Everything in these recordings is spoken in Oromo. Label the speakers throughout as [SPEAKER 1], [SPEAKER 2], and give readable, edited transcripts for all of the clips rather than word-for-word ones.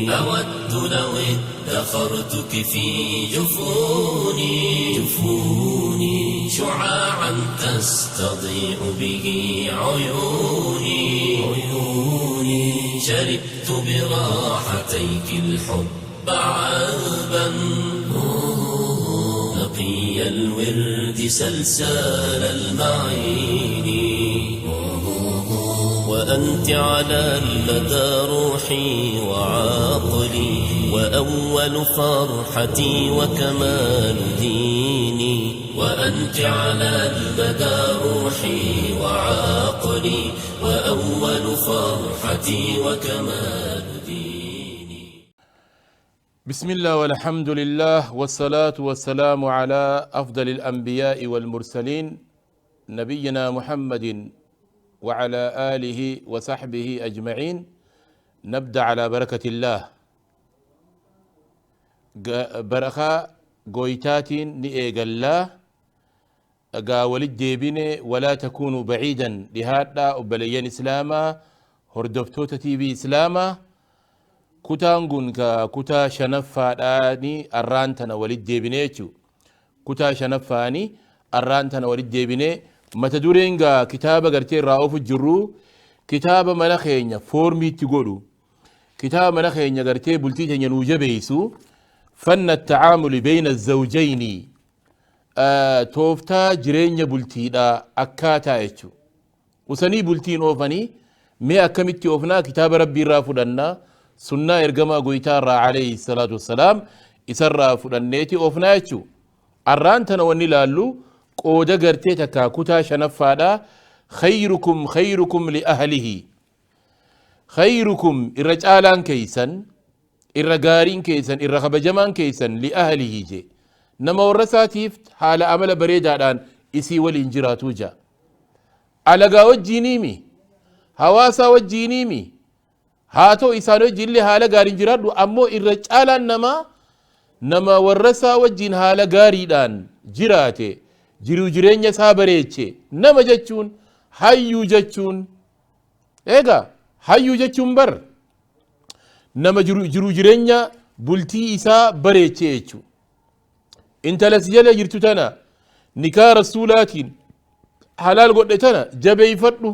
[SPEAKER 1] أود لو ادخرتك في جفوني جفوني شعاعا تستضيء به عيوني عيوني شربت براحتيك الحب عذبا نقي الورد سلسال المعين، وأنت على المدى روحي وعقلي، وأول فرحتي وكمال ديني، وأنت على المدى روحي وعقلي، وأول فرحتي وكمال ديني.
[SPEAKER 2] بسم الله والحمد لله والصلاة والسلام على أفضل الأنبياء والمرسلين نبينا محمد وعلى آله وصحبه أجمعين. نبدأ على بركة الله. بركة قويتات نئيق الله قاول الديبين ولا تكونوا بعيدا لهذا أبليين إسلاما هردفتوتا تي بي إسلاما كتانقون كتا شنفاني الرانتنا ولد ديبينيتشو كتا شنفاني الرانتنا ولد ديبيني ما تدورينغا كتابة قرتي راوف الجرو كتابة منخينيا فورمي تقولو كتابة منخينيا قرتي بلتيتين نوجبيسو فن التعامل بين الزوجين توفتا جرينيا بلتي لا أكاتا يتشو وسني بلتين أوفني مي أكمتي أوفنا كتاب ربي رافدنا سنة إرجما قويتارا عليه الصلاة والسلام إسرى فلنيتي أوفنايتشو أرانتنا ونلالو قودا قرتي تكاكوتا شنفادا خيركم خيركم لأهله خيركم الرجالان كيسا الرجارين كيسا الرخبجمان كيسا لأهله جي نما ورساتيف حال أمل بريدا الآن إسي والإنجراتو جا على وجينيمي هواسا وجينيمي هاتو إسانو جلي هالا غارين جرادو أمو الرجالان نما ورسا وجين هالا غاريدان جراتي جرو جرين يسابريتشي نما جتشون حيو جتشون إيغا حيو جتشون بر نما جرو جرين بلتي إسا بريتشي انت لسجل جرتو نكا رسولاتين حلال قد تنا جبي فتلو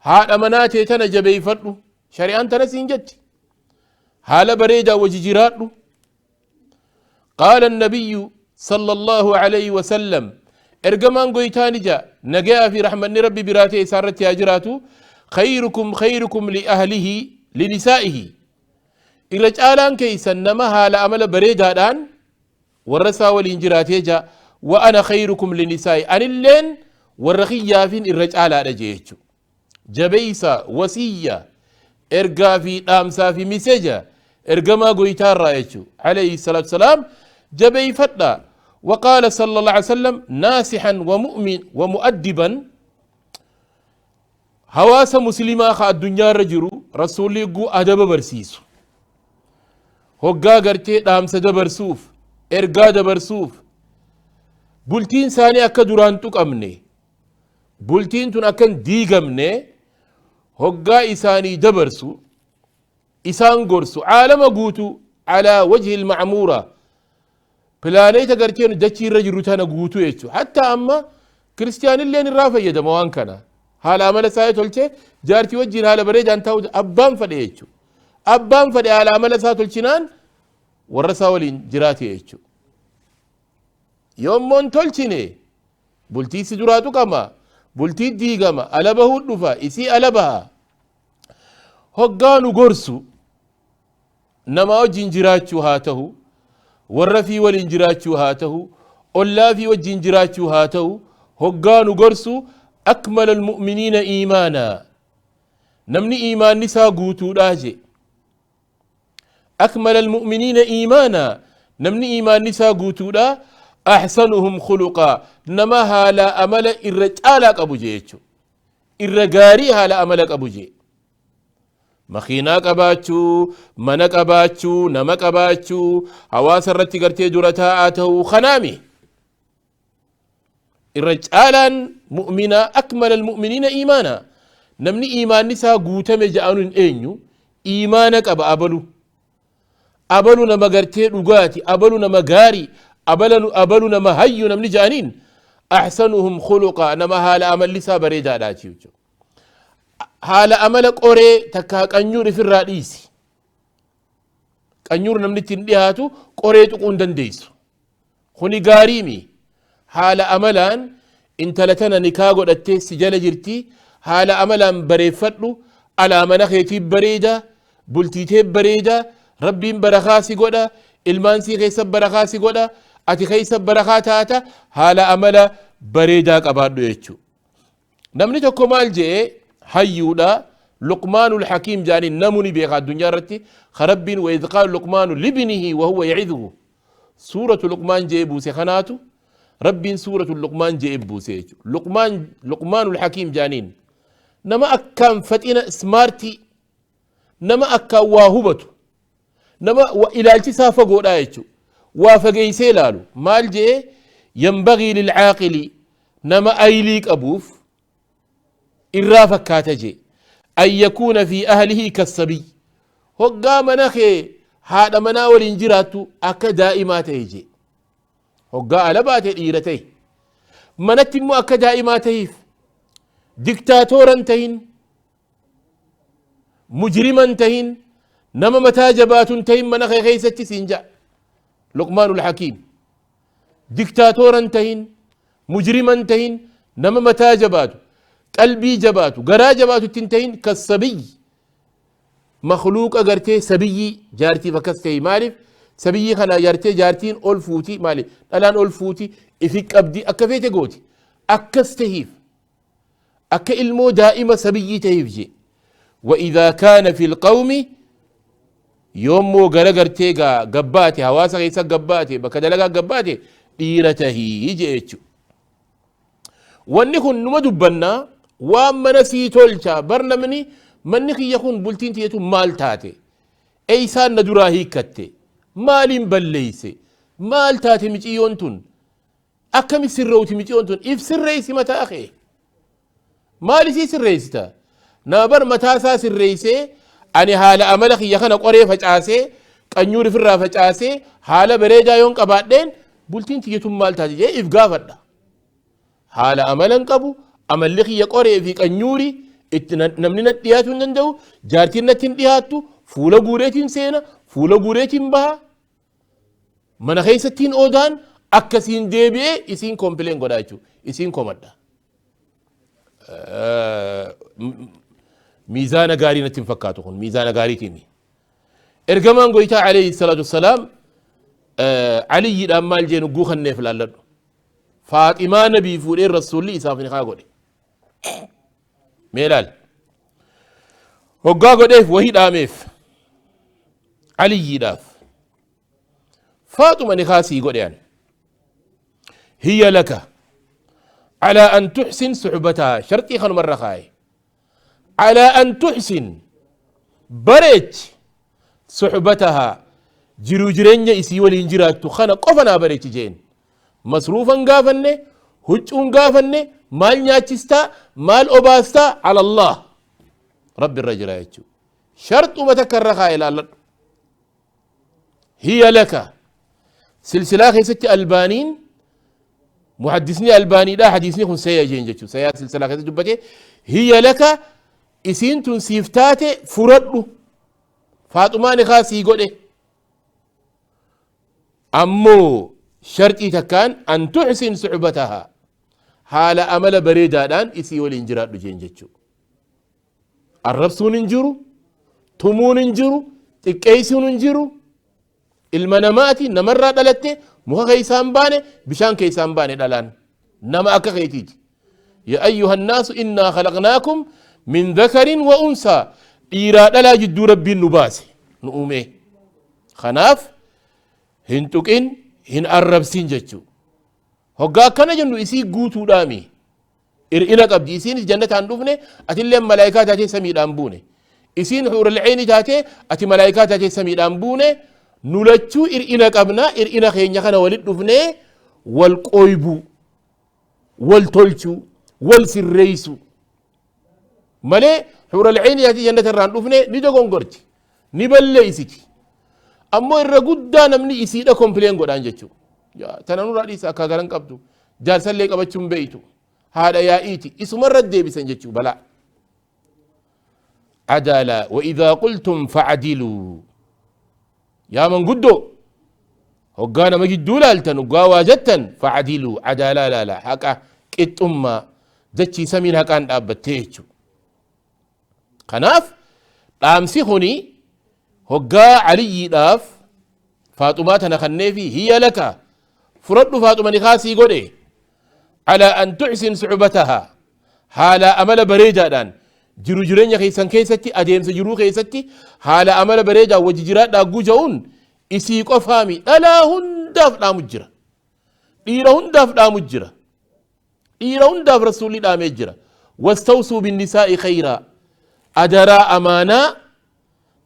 [SPEAKER 2] هاد أمناتي تنا جبي فتلو شريان تنسين جت حال بريدة وججرات. قال النبي صلى الله عليه وسلم ارجمان قويتاني جا نجاء في رحمة ربي براتي سارت ياجراتو خيركم خيركم لأهله لنسائه إلى جالان كيسا نما حال أمل بريدة الآن ورسا والإنجراتي جا وأنا خيركم لنسائي أن اللين والرخي يافين الرجال على جيتشو جبيسة وسية إرقا في أمسا في مسجة إرقما قويتار رأيتشو عليه الصلاة والسلام جبي فتلا. وقال صلى الله عليه وسلم ناصحا ومؤمن ومؤدبا هواس مسلمة خا الدنيا رجرو رسولي قو أدب برسيسو هقا قرتي دامسة دبرسوف إرقا دبرسوف بولتين ثاني أكا دوران توك أمني بولتين تون أكن ديق أمني هقا إساني دبرسو إسان قرسو عالم قوتو على وجه المعمورة بلانيتا قرتين دتشي رجل تانا قوتو يتشو حتى أما كريستيان اللي نرافع يدموان كان هالا عمل سايا تولشي جارتي وجين هالا بريد أن تاود أبان فدي يتشو أبان فدي هالا عمل سايا تولشنان ورسا ولين جراتي يتشو يوم من تولشيني بولتي سدراتو كما بولتي ديغما ألبه الدفا إسي ألبها هقانو قرسو نما وجين جراتشو هاته ورفي والإنجراتشو هاته أولافي والجنجراتشو هاته هقانو قرسو أكمل المؤمنين إيمانا نمني إيمان نسا قوتو راجي أكمل المؤمنين إيمانا نمني إيمان نسا قوتو لا أحسنهم خلقا نما هالا أمل الرجالك أبو جيتشو الرجاري هالا أملك أبو جي مخيناك أباتشو منك أباتشو نمك أباتشو حواس الرتي قرتي درتا آته خنامي الرجالا مؤمنا أكمل المؤمنين إيمانا نمني إيمان نسا قوتم جاءن إنيو إيمانك أبا أبلو Abalu nama gartee dhugaati, abalu nama gaarii, abalu nama hayyu namni ja'aniin ahsanuhum khuluqa, nama haala amalli isaa bareedaadha jechuudha. Haala amala qoree takkaa qanyuur ifirraa dhiisi. Qanyuur namni ittiin dhiyaatu qoree tuquu hin dandeessu. Kuni gaariimi. Haala amalaan intala tana nikaa godhattee si jala jirti, haala amalaan bareeffadhu, alaa mana keetii bareeda, bultiitee bareeda, rabbiin barakaa si godha, ilmaan sii keessa barakaa si godha, ati keessa barakaa taata, haala amala bareedaa qabaadhu jechuudha. Namni tokko maal je'e hayyuudha, Luqmaanul Hakiim jaaniin namuni beeka addunyaa irratti, rabbiin wa idh qaala Luqmaanu libnihi wa huwa ya'iduhu suuratu Luqmaan je'e buuse, kanaatu rabbiin suuratu Luqmaan je'e buuse jechuudha. Luqmaanul Hakiim jaaniin nama akkaan faxina smaartii, nama akkaan waa hubatu, nama ilaalchisaa fagoodhaa jechuudha. Waa fageessee ilaalu maal je'e yanbagii lilcaaqili, nama aylii qabuuf irraa fakkaata jee, an yakuuna fi ahlihi kassabiy, hoggaa mana kee haadha manaa waliin jiraattu akka daa'imaa ta'e jee. Hoggaa ala baate dhiira ta'e, manatti immoo akka daa'imaa tahiif, diktaatooran tahin, mujriman tahin, nama mataa jabaatun tahin mana kee keessatti siin ja'a Luqmaanul Hakiim. Diktaatooran tahin, mujriman tahin, nama mataa jabaatu, qalbii jabaatu, garaa jabaatu ittiin tahin, kassabiy makhluuqa gartee sabiyyii jaartiif akkas ta'e. Maaliif sabiyyii kana jaartee jaartiin ol fuuti, maali dhalaan ol fuuti, ifi qabdi, akka feete gooti, akkas tahiif, akka ilmoo daa'ima sabiyyii tahiif je. وإذا كان في القوم, yoommoo gara gartee gaa gabbaate, hawaasa keessa gabbaate, bakka dalagaa gabbaate, dhiira tahii jee jechu. Wanni kun numa dubbannaa waan mana sii tolcha bar. Namni manni kiyya kun, bultiin tiyyatu maal taate, eeysaan na duraa hiikkatte, maaliin balleeyse, maal taate miciyyoon tun, akkami sirreewti miciyyoon tun? If sirreeysi mataa kee. Maal isii sirreessita? Nama bar mataa isaa sirreeysee, ani haala amala kiyya kana qoree facaasee, qanyuur ifirraa facaasee, haala bareedaa yoon qabaadheen bultiin tiyyatun maal taate jee if gaafadha. Haala amala hin qabu, amalli kiyya qoree fi qanyuuri, itti namni natti dhiyaatu hin danda'u, jaartiin natti hin dhiyaattu, fuula guureetiin seena, fuula guureetiin baha, mana keessattiin oodaan akkasiin deebi'ee isiin complain godhaa jechuudha, isiin komadha. Miizaana gaarii natti hin fakkaatu, kun miizaana gaariitiimi. Ergamaan goytaa alayhi salaatu wassalaam Aliyyiidhaan maal jeen ugguu kanneef laalladhu. Faaximaa nabii fuudhee rasuulli isaaf ni kaa godhe. Mee laal. Hoggaa godheef wahii dhaameef Aliyyiidhaaf. Faaxuma ni kaasii godhe an. هي لك على أن تحسن صحبتها، شرطي خنو مرة خاي، على أن تحسن bareech صحبتها، jiruu jireenya isii waliin jiraattu kana qofa naa bareechi jeen. Masruufan gaafanne, huccuun gaafanne, maal nyaachistaa, maal obaastaa, على الله, rabbi irra jira jechuu. Sharxuma takka irra kaa'e ilaalladhu. هي لك, silsilaa keessatti Albaaniin, muhaddisni Albaaniidha, hadiisni kun saya jeen jechuu, sayaa silsilaa keessatti dubbate. هي لك, isiin tun siif taate, furadhu, Faaxumaan ikaa sii godhe, ammoo sharxii takkaan, أن تحسن صحبتها, haala amala bareedaadhaan isii waliin jiraadhu jeen jechuu. Arrabsuun hin jiru, tumuun hin jiru, xiqqeessuun hin jiru. Ilma namaati, namarraa dhalatte, muka keessaa hin baane, bishaan keessaa hin baane. Dhalaan nama akka keetiiti. يا أيها الناس إنا خلقناكم من ذكر وأنثى, dhiiraa dhalaa jidduu rabbiin nu baase, nu uume. Kanaaf hin tuqin, hin arrabsin jechuu. Hoggaa akkana jennu isii guutuudhaami, ir'ina qabdi. Isiinis jannataan dhufne, atillee malaayikaa taatee samiidhaan buune. Isiin huurul ceeni taatee, ati malaayikaa taatee samiidhaan buune. Nu lachuu ir'ina qabna. Ir'ina keenya kana walit dhufnee wal qoybuu, wal tolchuu, wal sirreeysuu malee huurul ceeni taatee jannata irraan dhufne. Ni dogongorti, ni balleeysiti. Ammoo irra guddaa namni isiidha complain godhaan jechuudha. Tana nurraa dhiisa, akka garan qabdu, jaarsallee qabachuun beeytu, haadha yaa'iiti, isumarra deebisan jechuu balaa. Adaalaa wa idhaa qultum facdiluu, yaa manguddoo, hoggaa nama gidduu laaltan, hoggaa waa jettan, facdiluu, adaalaa laala, haqa, qixxummaa, dachii samiin haqaan dhaabbattee jechuu. Kanaaf dhaamsi kuni hoggaa Aliyyiidhaaf Faaxumaa tana kanneefi, hiya laka, fudhadhu Faaxuma, ni kaasii godhe, alaa an tuxsin sucbatahaa, haala amala bareedaadhaan jiru jireenya keessan keessatti, adeemsa jiruu keessatti haala amala bareedaa wajji jiraadhaa guja'uun isii qofaami, dhalaa hundaaf dhaamu jira, dhiira hundaaf dhaamu jira, dhiira hundaaf Rasuulli dhaamee jira. Wastawsuu binnisaa'i khayraa, adaraa amaanaa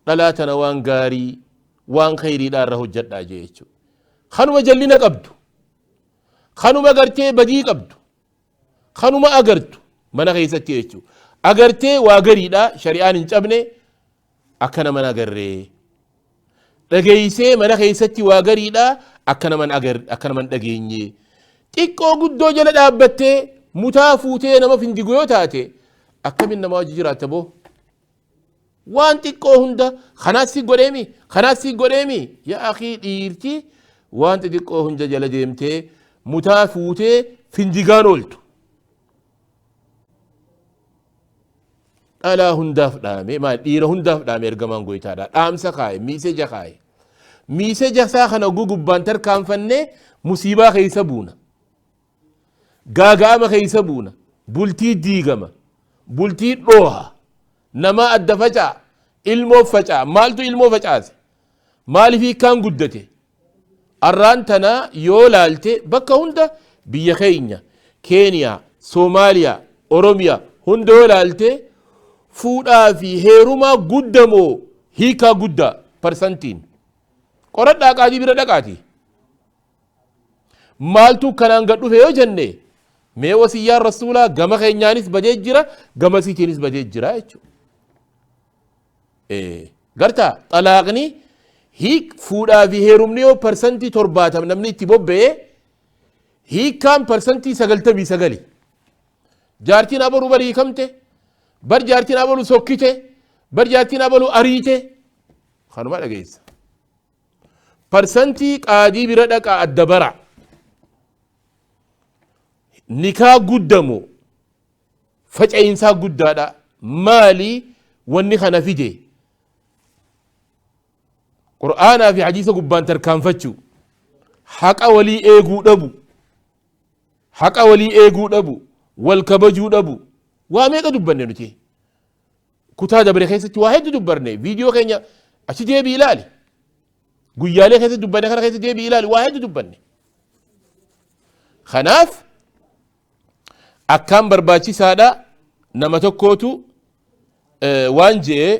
[SPEAKER 2] dhalaa tana waan gaarii, waan khayriidhaa irra hojjadhaa jee jechuudha. Kanuma jallina qabdu, kanuma gartee badii qabdu, kanuma agartu mana keessatti jechuudha. Agartee waa gariidha, shari'aan hin cabne, akka nama agarree dhageessee mana keessatti waa gariidha, akka nama akka nama dhageenye, xiqqoo guddoo jala dhaabbattee mutaa fuutee nama findigu yoo taate, akkamin nama wajji jiraatta boo? Waan xiqqoo hunda kanaas si godheemi, kanaas si godheemi. Yaa akii, dhiirti waan xixiqqoo hunda jala deemtee mutaa fuutee findigaan ooltu. Dhalaa hundaaf dhaame, maal, dhiira hundaaf dhaame ergamaan goytaadha. Dhaamsa kaaye, message kaaye. Message isaa kana gugubbaan tarkaanfannee musiibaa keessa buuna, gaaga'ama keessa buuna, bultii diigama, bultii dhooha, nama adda faca'a, ilmoo faca'a. Maaltu ilmoo facaase? Maaliif hiikkaan guddate? Arraan tana yoo laalte, bakka hunda, biyya keenya, Keeniyaa, Soomaaliyaa, Oromiyaa hunda yoo laalte, fuudhaa fi heerumaa guddamoo hiikaa guddaa parsantiin? Qoradhaa, qaadii bira dhaqaati. Maaltu kanaan gad dhufe yoo jenne, mee wasiyyaan Rasuulaa gama keenyaanis badee jira, gama siitiinis badee jira jechuudha. Gartaa xalaaqni hiik fuudhaa fi heerumni yoo 70% namni itti bobba'e, hiikkaan 99%. Jaartiin abaluu bar hiikamte, bar jaartiin abaluu sokkite, bar jaartiin abaluu ariite, kanuma dhageessa. Parsantii qaadii bira dhaqa, adda bara. Nikaa guddamu faca'insaa guddaadha. Maali wanni kana fide? Qur'aanaa fi hadiisa gubbaan tarkaanfachuu, haqa walii eeguu dhabu, haqa walii eeguu dhabu, wal kabajuu dhabu. Waa meeqa dubbanne nuti kutaa dabre keessatti? Waa hedduu dubbanne. Viidiyoo keenya achi deebii ilaali, guyyaalee keessatti dubbanne kana keessa deebii ilaali, waa hedduu dubbanne. Kanaaf akkaan barbaachisaadha. Nama tokkootu waan je'e: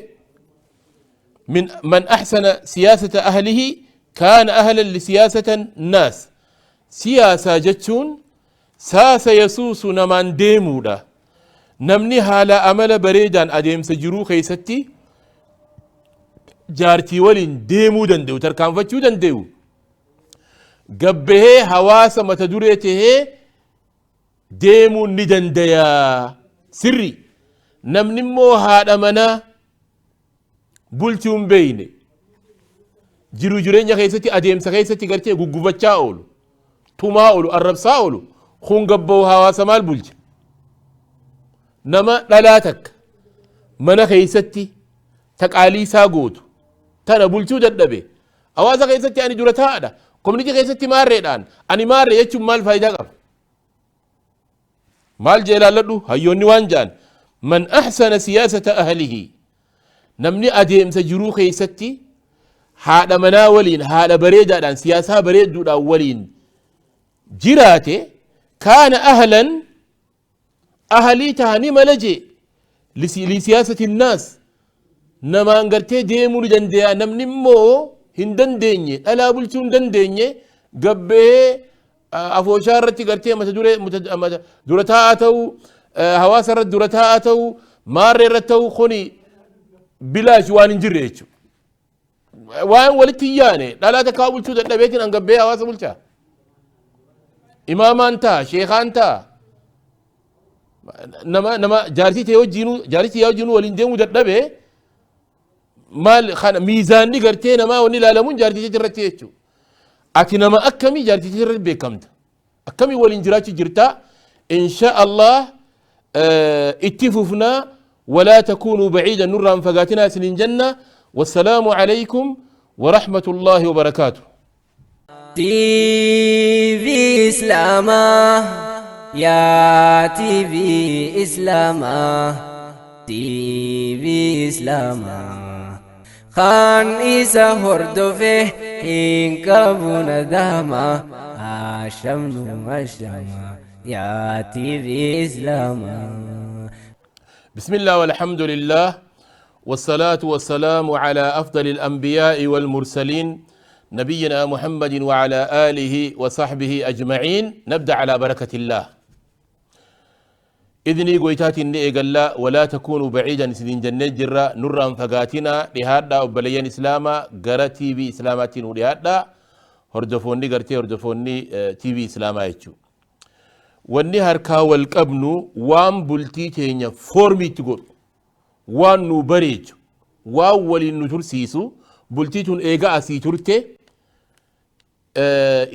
[SPEAKER 2] من من أحسن سياسة أهله كان أهلا لسياسة الناس. سياسة jechuun saasa yasuusu, namaan deemuudha. Namni haala amala bareedaan adeemsa jiruu keessatti jaartii waliin deemuu danda'u, tarkaanfachuu danda'u, gabbahee hawaasa mata duree tahee deemuu ni dandaya. Sirri namni immoo haadha manaa bulchuu hin beeyne, jiru jireenya keessatti, adeemsa keessatti gartee guggubachaa oolu, tumaa oolu, arrabsaa oolu, kun gabba'u hawaasa maal bulcha? Nama dhalaa takka mana keessatti taqaalii isaa gootu tana bulchuu dadhabe, hawaasa keessatti ani dura taa'adha, community keessatti maarreedhaan ani maarree jechuun maal faayidaa qaba? Maal jee ilaalladhu, hayyoonni waan jedhan: من أحسن سياسة أهله, namni adeemsa jiruu keessatti haadha manaa waliin haadha bareedaadhaan, siyaasaa bareedduudhaan waliin jiraate, كان أهلا, ahalii tahanii mala jee, لسياسة الناس, namaan gartee deemuu ni dandeeya. Namni immoo hin dandeenye, dhalaa bulchuu hin dandeenye, gabbee afooshaa irratti gartee mata duree dura taa'aa ta'uu, hawaasa irratti dura taa'aa ta'uu, maarree irratti ta'uu, kuni bilaash, waan hin jirre jechuudha. Waan walitti hin yaane dhalaa takkaa bulchuu dadhabeetiin hangabbee hawaasa bulchaa. Imaamaan ta'a, sheekaan ta'a. Nama jaartii ta'e wajjiinuu, jaartii ta'e wajjiinuu waliin deemuu dadhabee, maal kana miizaanni gartee namaa wanni ilaalamuun jaartii ta'e irratti jechuudha. Ati nama akkamii jaartii ta'e irratti beekamta? Akkamii waliin jiraachuu jirta? Insha Allah itti fufnaa. ولا تكونوا بعيدا نرى فقاتنا سنين جنة. والسلام عليكم ورحمة الله وبركاته.
[SPEAKER 3] TV Islama, ya TV Islama, TV Islama. Kan isa hordofe hin qabu nadama, ashamnu ashama, ya TV Islama.
[SPEAKER 2] بسم الله والحمد لله والصلاة والسلام على أفضل الأنبياء والمرسلين نبينا محمد وعلى آله وصحبه أجمعين. نبدأ على بركة الله. إذني قويتاتي إني إقلا ولا تكونوا بعيدا سنين جنة جرة نرى فقاتنا لهذا وبليان إسلاما قرأ تي في إسلاماتي لهذا هردفوني قرتي هردفوني تي في إسلاما يتشو. Wanni harkaa wal qabnu waan bultii teenya foormiitti godhu, waan nu bareechu, waan waliin nu tursiisu, bultii tun eega asii turte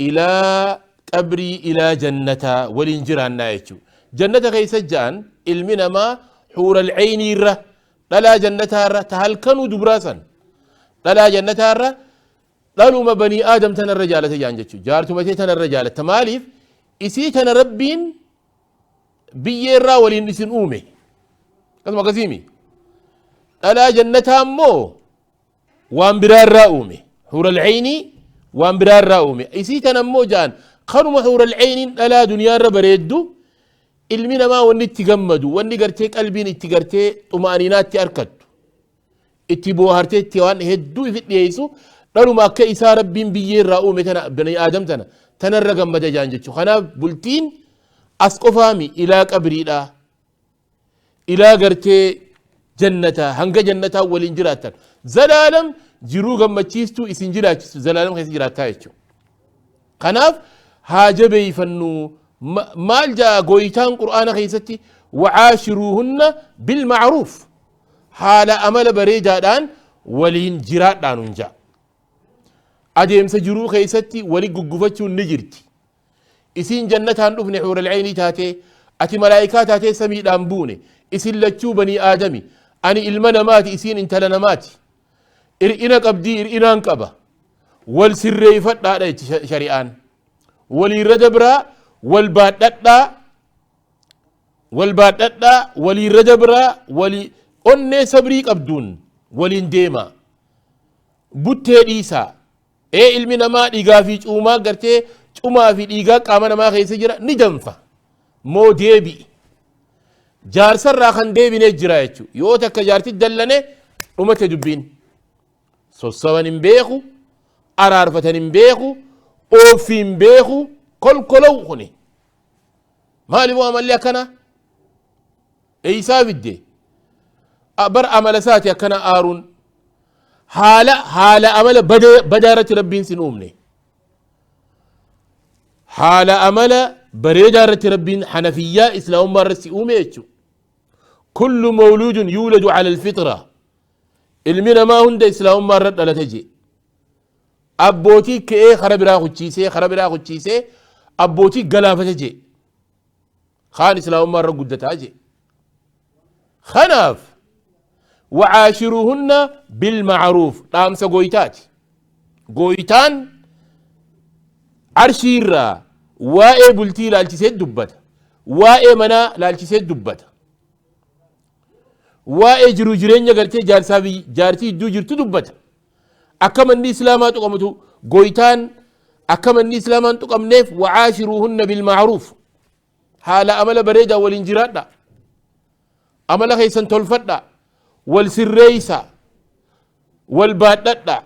[SPEAKER 2] ilaa qabrii ilaa jannataa waliin jiraannaa jechuu. Jannata keessa ja'an ilmi namaa xuural ceynii irra, dhalaa jannataa irra, ta halkanuu dubraa san dhalaa jannataa irra dhaluma banii aadam tanarra jaalate jaan jechuu. Jaartumatee tanarra jaalatta. Maaliif? Isii tana Rabbiin biyyeerraa waliin isin uume, akkasuma akkasiimi. Dhalaa jannataa immoo waan biraarraa uume, xuural ceynii waan biraarraa uume. Isii tana immoo ja'an kanuma xuural ceyniin dhalaa duniyaarra bareeddu. Ilmi namaa wanni itti gammadu, wanni gartee qalbiin itti gartee xuma'aniinaatti arkattu, itti boohartee itti waan hedduu ifi dhiyeessu, dhaluma akka isaa Rabbiin biyyeerraa uume tana, bani aadam tana tanarra gammada jaan jechuu. Kanaaf bultiin as qofaami, ilaa qabriidha, ilaa gartee jannataa, hanga jannataa waliin jiraattan, zalaalam jiruu gammachiistuu isin jiraachistu zalaalam keessa jiraattaa jechuudha. Kanaaf haa jabeeyfannu. Maal jaa gooytaan Qur'aana keessatti? Wacaashiruuhunna bilmacruuf, haala amala bareedaadhaan waliin jiraadhaan jaa. Adeemsa jiruu keessatti wali guggufachuun ni jirti. Isiin jannataan dhufne xuural ceynii taatee, ati malaayikaa taatee samiidhaan buune. Isin lachuu banii aadami, ani ilma namaati, isiin intala namaati. Ir'ina qabdii, ir'inaan qaba, wal sirreeyfadhaadha jechi shari'aan. Waliirra dabraa, wal baadhadhaa, wal baadhadhaa, waliirra dabraa, wali onnee sabrii qabduun waliin deema, buttee dhiisaa. Ee, ilmi namaa dhiigaa fi cuumaa gartee cumaa fi dhiigaa qaama namaa keessa jira, ni danfa moo deebi'i. Jaarsarraa kan deebinee jira jechuudha. Yoo takka jaarti dallane, dhumate dubbiin. Sossoban hin beeku, araarfatan hin beeku, oofii hin beeku, kolkolow kuni maaliif amalli akkana eeysaa fidde? Bar amala isaati akkana aaruun. Haala amala badaa irratti Rabbiin sin uumne, haala amala bareedaa irratti Rabbiin hanafiyyaa islaamummaa irratti si uume jechuudha. كل مولود يولد على الفطرة. Ilmi namaa hunda islaamummaa irra dhalate je. Abbootii ka'ee kara biraa kuchiisee, kara biraa kuchiisee, abbootii galaafate je. Kaan islaamummaa irra guddataa je. Kanaaf وعاشروهن بالمعروف dhaamsa gooytaati. Gooytaan arshiirraa waa'ee bultii laalchisee dubbata, waa'ee manaa laalchisee dubbata, waa'ee jiru jireenya gartee jaarsaa fi jaartii iddoo jirtu dubbata. Akka manni islaamaa tuqamtu gooytaan, akka manni islaamaan tuqamneef وعاشروهن بالمعروف, haala amala bareedaa waliin jiraadha, amala keessan tolfadha, wal sirreeysa, wal baadhadha,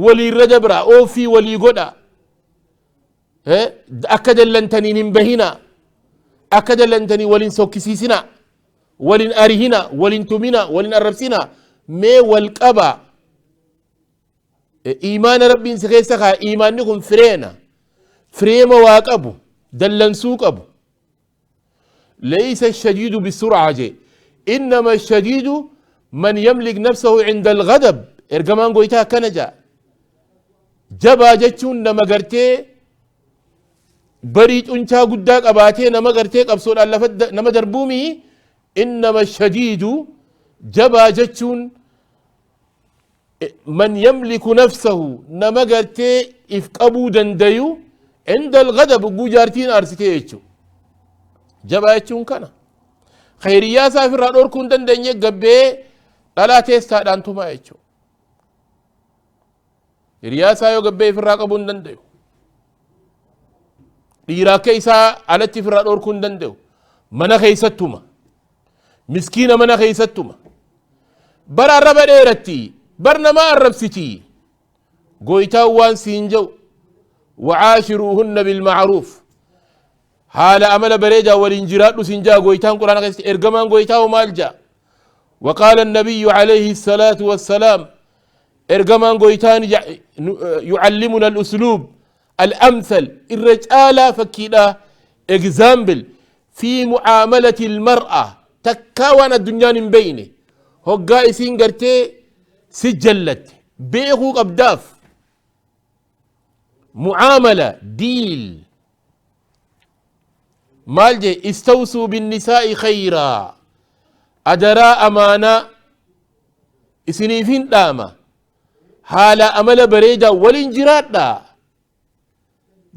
[SPEAKER 2] waliirra dabra, oofii walii godha, akka dallantaniin hin bahina, akka dallantanii walin sokkisiisina, walin arihina, walin tumina, walin arrabsina, mee wal qaba. Iimaana Rabbiin si keessa kaa, iimaanni kun fireena fireema waa qabu, dallansuu qabu. ليس الشديد بالسرعة جي، إنما الشديد من يملك نفسه عند الغضب. إرجمان قويتها كنجا جبا جتشون نما قرتي بريت أنتا قداك أباتي نما قرتي قبصول الله فد نما دربومي. إنما الشديد جبا جتشون من يملك نفسه نما قرتي إفقبو دنديو عند الغضب جارتين أرستي يتشو جبا يتشون كان خيريا سافر رادور كون دندنيا قبي لا تيستا دانتوما يتشو رياسا يو قبي في الراقبون دنديو dhiiraa isaa alatti ofirraa dhorkuu hin danda'u. Mana keessattuma miskiina, mana keessattuma bara arraba dheeratti, bar nama arrabsiti. Goytaan waan siin jedhu: وعاشروهن بالمعروف. Haala amala bareedaa waliin jiraadhu siin jaa goytaan quraana keessatti. Ergamaan goytaa maal jaa? وقال النبي عليه الصلاة والسلام، إرجمان قويتان يعلمنا الأسلوب الأمثل، الرجال فكيلا example في معاملة المرأة. تكاوان الدنيا بينه هقا إسين قرتي سجلت بيخو قبداف معاملة ديل مالجي: استوصوا بالنساء خيرا. أدرا أمانة إسنيفين داما، haala amala bareedaa waliin jiraadha.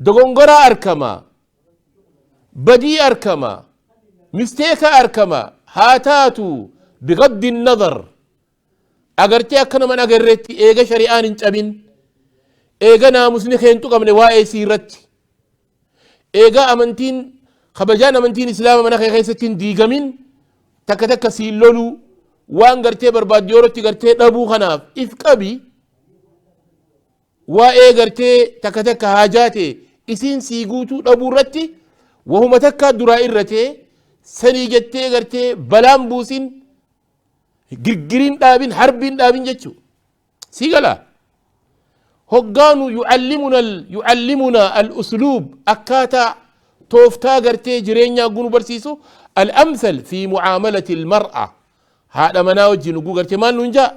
[SPEAKER 2] Dogongora arkama, badii arkama, mistake arkama haa taatu, بغض النظر agartee akka naman agarreetti, eega shari'aan hin cabin, eega naamusni keentu qabne waa'ee sii irratti, eega amantiin kabajaan amantiin islaama mana kee keessatti hin diigamin, takka takka siin loluu, waan gartee barbaaddu yerootti gartee dhabuu, kanaaf if qabi. Waa'ee gartee takka takka haajaate isiin sii guutuu dhabuu irratti wahuma takka duraa irratee sanii jettee gartee balaan buusin, girgiriin dhaabin, harbiin dhaabin jechuu sii gala. Hoggaanu يعلمنا الأسلوب, akkaataa tooftaa gartee jireenyaa gunu barsiisu, الأمثل في معاملة المرأة, haadha manaa wajjin uguu gartee maal nuun jaa?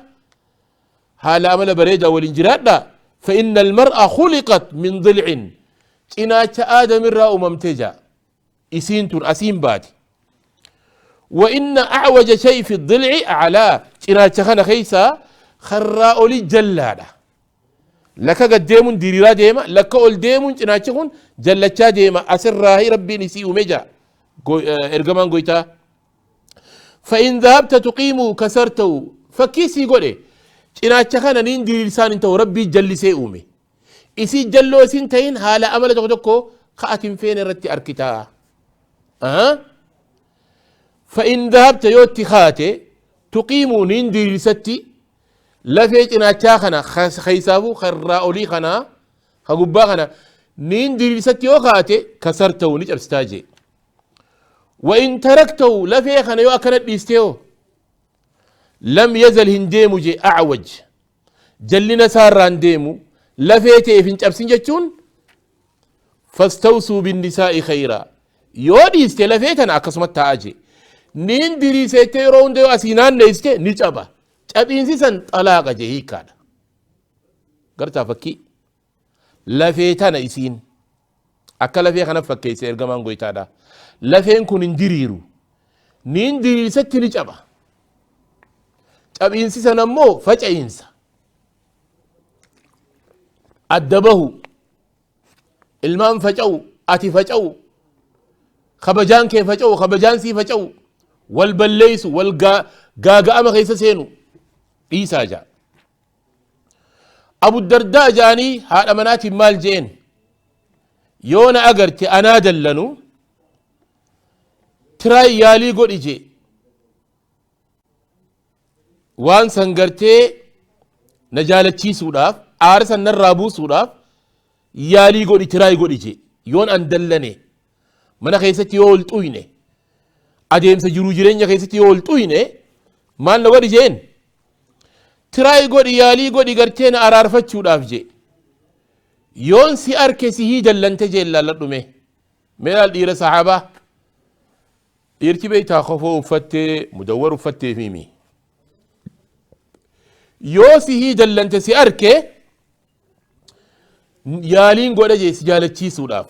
[SPEAKER 2] Haala amala bareedaa waliin jiraadha. فإن المرأة خلقت من ضلع, cinaacha aadamirraa uumamtee jaa isiin tun asiin baati. وإن أعوج شيء في الضلع أعلاه. Cinaacha kana keessa karraa oli jallaadha. Lakka gad deemuun diriiraa deema, lakka ol deemuun cinaachi kun jallachaa deema. Asirraahi rabbiin isii uume jaa ergamaan goytaa. فإن ذهبت تقيم كسرته. Fakkii sii godhe, cinaacha kana niin diriirsaan hin ta'u, rabbii jallisee uume. Isii jalloo isin ta'in haala amala tokko tokko ka'atin feene irratti arkitaa. فإن ذهبت yootti kaate تقيم niin diriirsatti lafee cinaachaa kana keessaafuu karraa olii kana ka gubbaa kana niin diriirsatti yoo kaate كسرته ni cabsitaa jee. وإن تركته lafee kana yoo akkana dhiistee لم يزل hin deemu jee أعوج, jallina isaarraan deemu lafee ta'eef hin cabsin jechuun. فاستوصوا بالنساء خيرا. Yoo dhiiste lafee tana akkasumatti ta'a jee. Niin diriisettee yeroo hunda yoo asii naanneessite ni caba, cabiinsi san xalaaqa jee hiikkaadha. Gartaa fakkii lafee tana isiin akka lafee kana fakkeesse ergamaan goytaadha. Lafeen kun hin diriiru, niin diriirsatti ni caba, cabiinsi san ammoo faca'iinsa, adda bahu, ilmaan faca'u, ati faca'u, kabajaan kee faca'u, kabajaan sii faca'u, wal balleeysu, wal gaaga'ama keessa seenu dhiisaa jaa. Abu Dardaa jaanii haadha manaatiin maal jeen? Yoo na agarte anaa dallanu, try yaalii godhi jee, waan san gartee na jaalachiisuudhaaf, aara san narraa buusuudhaaf yaalii godhi, try godhi jee. Yoon an dallane mana keessatti yoo ol xuyne, adeemsa jiruu jireenya keessatti yoo ol xuyne, maal na godhi jeen? Try godhi, yaalii godhi gartee na araarfachuudhaaf jee. Yoon si arke sihii dallante jeen laalladhu mee. Mee laal dhiira sahaabaa. Dhiirti beektaa kofoo uffattee mudawwar uffattee fi mi. Yoo sihii dallante si arke yaaliin godha jee si jaalachiisuudhaaf.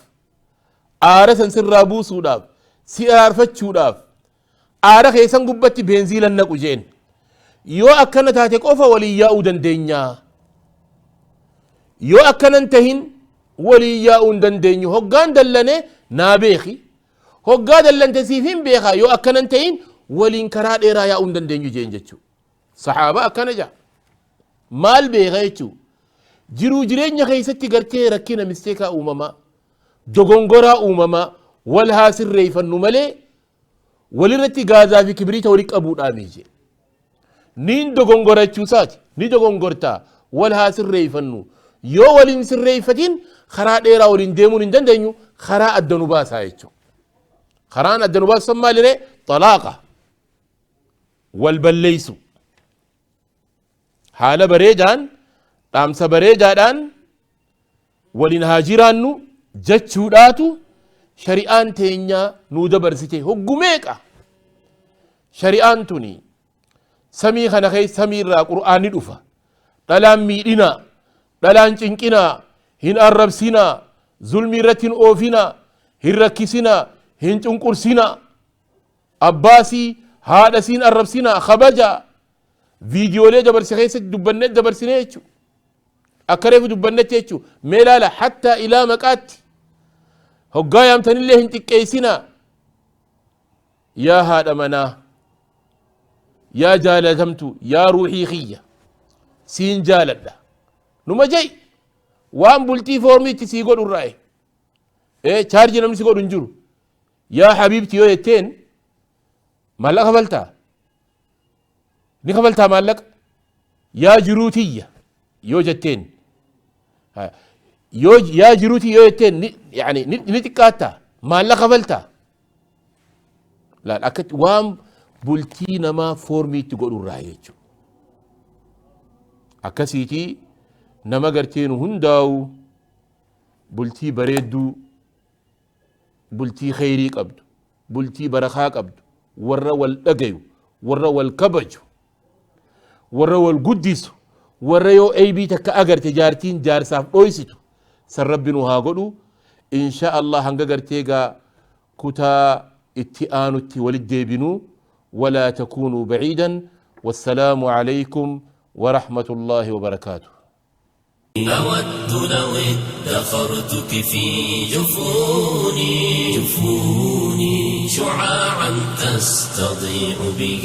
[SPEAKER 2] Aara san sirraa buusuudhaaf si araarfachuudhaaf aara keessan gubbatti beenziila naqu jeen. Yoo akkana taate qofa waliin yaa'uu dandeenya. Yoo akkana hin tahin waliin yaa'uu hin dandeenyu. Hoggaan dallane naa beeki. Hoggaa dallante siif hin beeka. Yoo akkana hin tahin waliin karaa dheeraa yaa'uu hin dandeenyu jeen jechuudha. Sahaaba akkana jaa. Maal beeka jechuudha. Jiruu jireenya keessatti gartee rakkina misteekaa uumamaa, dogongoraa uumamaa wal haa sirreeffannu malee walirratti gaazaa fi kibriita wali qabuudhaa miti. Niin dogongorachuusaati. Ni dogongortaa. Wal haa sirreeffannu. Yoo waliin sirreeffatin karaa dheeraa waliin deemuun hin dandeenyu, karaa adda nu baasaa jechuudha. Karaan adda nu baasu san maaliree? Xalaaqa. Wal balleessu. Haala bareedaan, dhaamsa bareedaadhaan waliin haa jiraannu jechuudhaatu shari'aan teenya nuu dabarsite. Hoggumeeqa shari'aan tuni samii kana keessa samii irraa qur'aanni dhufa. Dhalaan miidhinaa, dhalaan cinqinaa, hin arrabsinaa, zulmii irratti hin oofinaa, hin rakkisinaa, hin cunqursinaa, abbaasii haadhasiin arrabsinaa, kabajaa. Viidiyoolee dabarse keessatti dubbannee dabarsinee jechuudha. Akka reefu dubbannetti jechuudha. Mee ilaala hattaa ilaa maqaatti hoggaa yaamtanillee hin xiqqeessinaa. Yaa haadha manaa, yaa jaalatamtu, yaa ruuhii kiyya, siin jaaladha. Numa ja'i waan bultii foormiitti sii godhu irraa chaarjii namni si godhu hin jiru. Yaa habiibti yoo jetteen maallaqa kafaltaa? Ni kafaltaa maallaqa? Yaa jiruu tiyya yoo jetteen, yoo yaa jiruu tiyya yoo jetteen ni yaani ni xiqqaattaa? Maallaqa kafaltaa? Laal akkatti waan bultii namaa foormiitti godhu irraa jechuudha. Akkasiitii nama gartee nu hundaa'u bultii bareedduu, bultii kheyrii qabdu, bultii barakaa qabdu, warra wal dhagayu, warra wal kabaju, warra wal guddisu, warra yoo eybii takka agarte jaartiin jaarsaaf dhoysitu san rabbi nu haa godhu insha Allah. Hanga gartee gaa kutaa itti aanutti walit deebinu, walaa takuunuu baciidan. Wassalaamu alaykum warahmatullaahi wabarakaatuh.
[SPEAKER 1] أود لو ادخرتك في جفوني جفوني شعاعا تستضيء به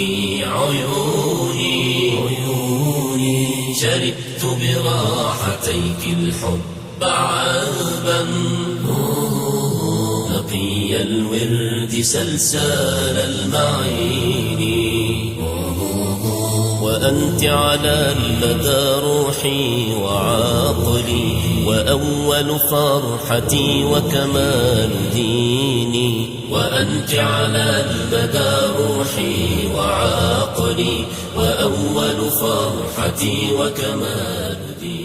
[SPEAKER 1] عيوني عيوني شربت براحتيك الحب عذبا نقي الورد سلسال المعين، وأنت على المدى روحي وعقلي وأول فرحتي وكمال ديني، وأنت على المدى روحي وعقلي وأول فرحتي وكمال ديني.